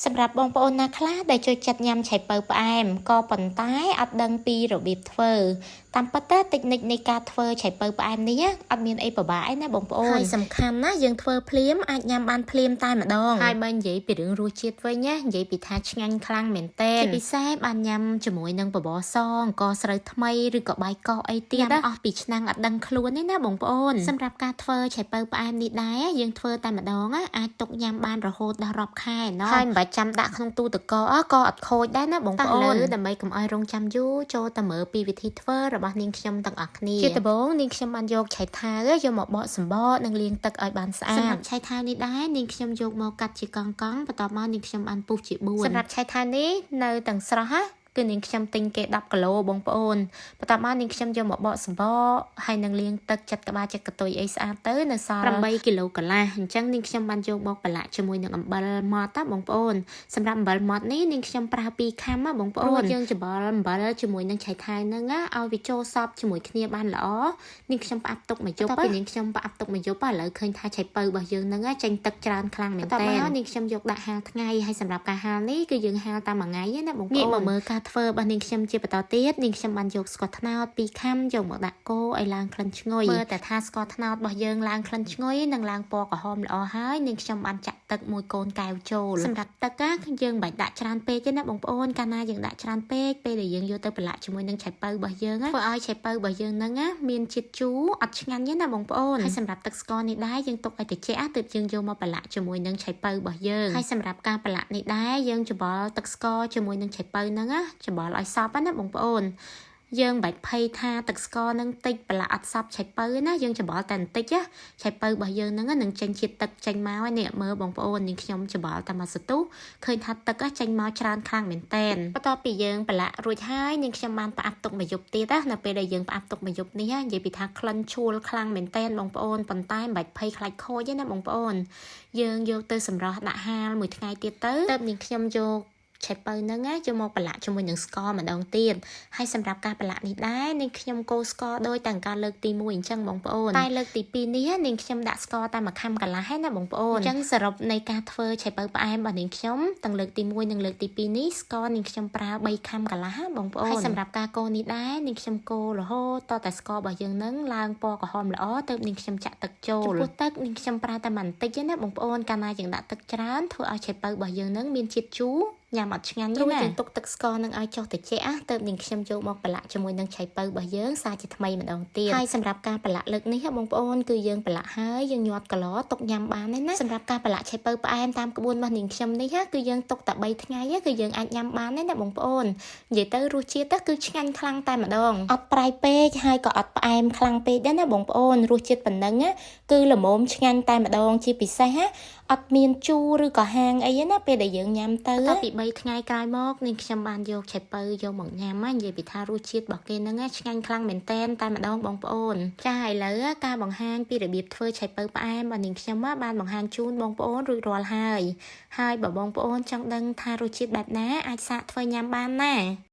សម្រាប់បងប្អូនណាខ្លះដែលចូលចិត្តញ៉ាំឆៃប៉ូវផ្អែមក៏ប៉ុន្តែអត់ដឹងពីរបៀបធ្វើតាមពិតទៅតិចនិចនៃការធ្វើឆៃប៉ូវផ្អែមនេះអត់មានអីពិបាកឯណាបងប្អូនហើយសំខាន់ណាយើងធ្វើភ្លាមអាចញ៉ាំបានភ្លាមតែម្ដងហើយបើនិយាយពីរឿងរសជាតិវិញណានិយាយពីថាឆ្ងាញ់ខ្លាំងមែនទែនជាពិសេសបានញ៉ាំជាមួយនឹងបបរសអង្ករស្រូវថ្មីឬក៏បាយកកអីទៀតណាអស់ពីឆ្នាំងអត់ដឹងខ្លួនទេណាបងប្អូនសម្រាប់ការធ្វើឆៃប៉ូវផ្អែមនេះដែរយើងធ្វើតែម្ដងណាអាចទុកញ៉ាំបានរហូតដល់រាប់ខែណោះហើយមិនបាច់ចាំដាក់ក្នុងទូទឹកកកក៏អត់ខូចដែរណាបងប្អូនដើម្បីកុំឲ្យរងចាំយូរចូលតែមើលពីវិធីធ្វើរបស់នាងខ្ញុំទាំងអស់គ្នាជាដំបូងនាងខ្ញុំបានយកឆៃថាវយកមកបកសម្បកនិងលាងទឹកឲ្យបានស្អាតសម្រាប់ឆៃថាវនេះដែរនាងខ្ញុំយកមកកាត់ជាកង់កង់បន្ទាប់មកនាងខ្ញុំបានពុះជា4សម្រាប់ឆៃថាវនេះនៅទាំងស្រស់ណាគឺនាងខ្ញុំទិញគេ10គីឡូបងប្អូនបន្ទាប់មកនាងខ្ញុំយកមកបកសម្បកហើយនឹងលាងទឹកចាត់ក្បាលចាត់កន្ទុយអីស្អាតទៅនៅសល់8គីឡូកន្លះអញ្ចឹងនាងខ្ញុំបានយកមកប្រឡាក់ជាមួយនឹងអំបិលម៉ត់ណាបងប្អូនសម្រាប់អំបិលម៉ត់នេះនាងខ្ញុំប្រើ2ខាំណាបងប្អូនយើងច្បល់អំបិលជាមួយនឹងឆៃថៅហ្នឹងណាឲ្យវាចូលសព្វជាមួយគ្នាបានល្អនាងខ្ញុំផ្អាប់ទុកមួយយប់ពីនាងខ្ញុំផ្អាប់ទុកមួយយប់ឥឡូវឃើញថាឆៃពៅរបស់យើងហ្នឹងចេញទឹកច្រើនខ្លាំងមែនតើនាងខ្ញុំយកដាក់ហាលថ្ងៃហើយសម្រាប់ការហាលនេះគឺយើងហាលតាមមួយថ្ងៃណាបងប្អូនងាកមកមើលការធ្វើរបស់នាងខ្ញុំជាបន្តទៀតនាងខ្ញុំបានយកស្ករត្នោត2ខាំយកមកដាក់កូរឲ្យឡើងក្លិនឈ្ងុយមើលតែថាស្ករត្នោតរបស់យើងឡើងក្លិនឈ្ងុយនិងឡើងពណ៌ក្រហមល្អហើយនាងខ្ញុំបានចាក់ទឹកមួយកូនកែវចូលសម្រាប់ទឹកណាយើងមិនបាច់ដាក់ច្រើនពេកទេណាបងប្អូនកាលណាយើងដាក់ច្រើនពេកពេលដែលយើងយកទៅប្រឡាក់ជាមួយនឹងឆៃប៉ូវរបស់យើងធ្វើឲ្យឆៃប៉ូវរបស់យើងហ្នឹងណាមានជាតិជូរអត់ឆ្ងាញ់ទេណាបងប្អូនហើយសម្រាប់ទឹកស្ករនេះដែរយើងទុកឲ្យត្រជាក់ទើបយើងយកមកប្រឡាក់ជាមួយនឹងឆៃប៉ូវរបស់យើងហើយសម្រាប់ការប្រឡាក់នេះដែរយើងច្បល់ទឹកស្ករជាមួយនឹងឆៃប៉ូវហ្នឹងណាច្បល់ឲ្យសព្វណាបងប្អូនយើងមិនបាច់ភ័យថាទឹកស្ករនឹងតិចប្រឡាក់អត់សព្វឆៃប៉ូវណាយើងច្បល់តែបន្តិចណាឆៃប៉ូវរបស់យើងហ្នឹងនឹងចេញជាតិទឹកចេញមកហើយនេះមើលបងប្អូននាងខ្ញុំច្បល់តែមួយសន្ទុះឃើញថាទឹកចេញមកច្រើនខ្លាំងមែនតែនបន្ទាប់ពីយើងប្រឡាក់រួចហើយនាងខ្ញុំបានផ្អាប់ទុកមួយយប់ទៀតណានៅពេលដែលយើងផ្អាប់ទុកមួយយប់នេះនិយាយពីថាក្លិនឈួលខ្លាំងមែនតែនបងប្អូនប៉ុន្តែមិនបាច់ភ័យខ្លាចខូចទេណាបងប្អូនយើងយកទៅសម្រស់ដាក់ហាលមួយថ្ងៃទៀតទៅទៅនាងខ្ញុំយកឆៃប៉ូវហ្នឹងណាយកមកប្រឡាក់ជាមួយនឹងស្ករម្ដងទៀតហើយសម្រាប់ការប្រឡាក់នេះដែរនាងខ្ញុំកូរស្ករដោយតាំងការលើកទី1អញ្ចឹងបងប្អូនតែលើកទី2នេះនាងខ្ញុំដាក់ស្ករតែមួយខាំកន្លះហើយណាបងប្អូនអញ្ចឹងសរុបនៃការធ្វើឆៃប៉ូវផ្អែមរបស់នាងខ្ញុំទាំងលើកទី1និងលើកទី2នេះស្ករនាងខ្ញុំប្រើ3ខាំកន្លះបងប្អូនហើយសម្រាប់ការកូរនេះដែរនាងខ្ញុំកូររហូតតតែស្កររបស់យើងនឹងឡើងពណ៌ក្រហមល្អទើបនាងខ្ញុំចាក់ទឹកចូលចំពោះទឹកនាងខ្ញុំប្រើតែបន្តិចទេណាបងប្អូនកាលណាយើងដាក់ទឹកច្រើនធ្វើឲ្យឆៃប៉ូវរបស់យើងនឹងមានជាតិជូរញ៉ាំអត់ឆ្ងាញ់ទេណាយើងទុកទឹកស្ករនឹងឲ្យចុះត្រជាក់ទើបនាងខ្ញុំយកមកប្រឡាក់ជាមួយនឹងឆៃប៉ូវរបស់យើងសាជាថ្មីម្ដងទៀតហើយសម្រាប់ការប្រឡាក់លើកនេះបងប្អូនគឺយើងប្រឡាក់ហើយយើងញាត់កឡទុកញ៉ាំបានទេណាសម្រាប់ការប្រឡាក់ឆៃប៉ូវផ្អែមតាមក្បួនរបស់នាងខ្ញុំនេះគឺយើងទុកតែ3ថ្ងៃគឺយើងអាចញ៉ាំបានទេណាបងប្អូននិយាយទៅរសជាតិគឺឆ្ងាញ់ខ្លាំងតែម្ដងអត់ប្រៃពេកហើយក៏អត់ផ្អែមខ្លាំងពេកដែរណាបងប្អូនរសជាតិប៉ុណ្ណឹងគឺល្មមឆ្ងាញ់តែម្ដងជាពិសេសអត់មានជូរឬក៏ហាងអីណាពេលដែលយើងញ៉ាំទៅតពី3ថ្ងៃក្រោយមកនាងខ្ញុំបានយកឆៃប៉ូវយកមកញ៉ាំណានិយាយពីថារសជាតិរបស់គេហ្នឹងឆ្ងាញ់ខ្លាំងមែនតែនតែម្ដងបងប្អូនចាឥឡូវការបង្ហាញពីរបៀបធ្វើឆៃប៉ូវផ្អែមរបស់នាងខ្ញុំបានបង្ហាញជូនបងប្អូនរួចរាល់ហើយហើយបើបងប្អូនចង់ដឹងថារសជាតិបែបណាអាចសាកធ្វើញ៉ាំបានណា។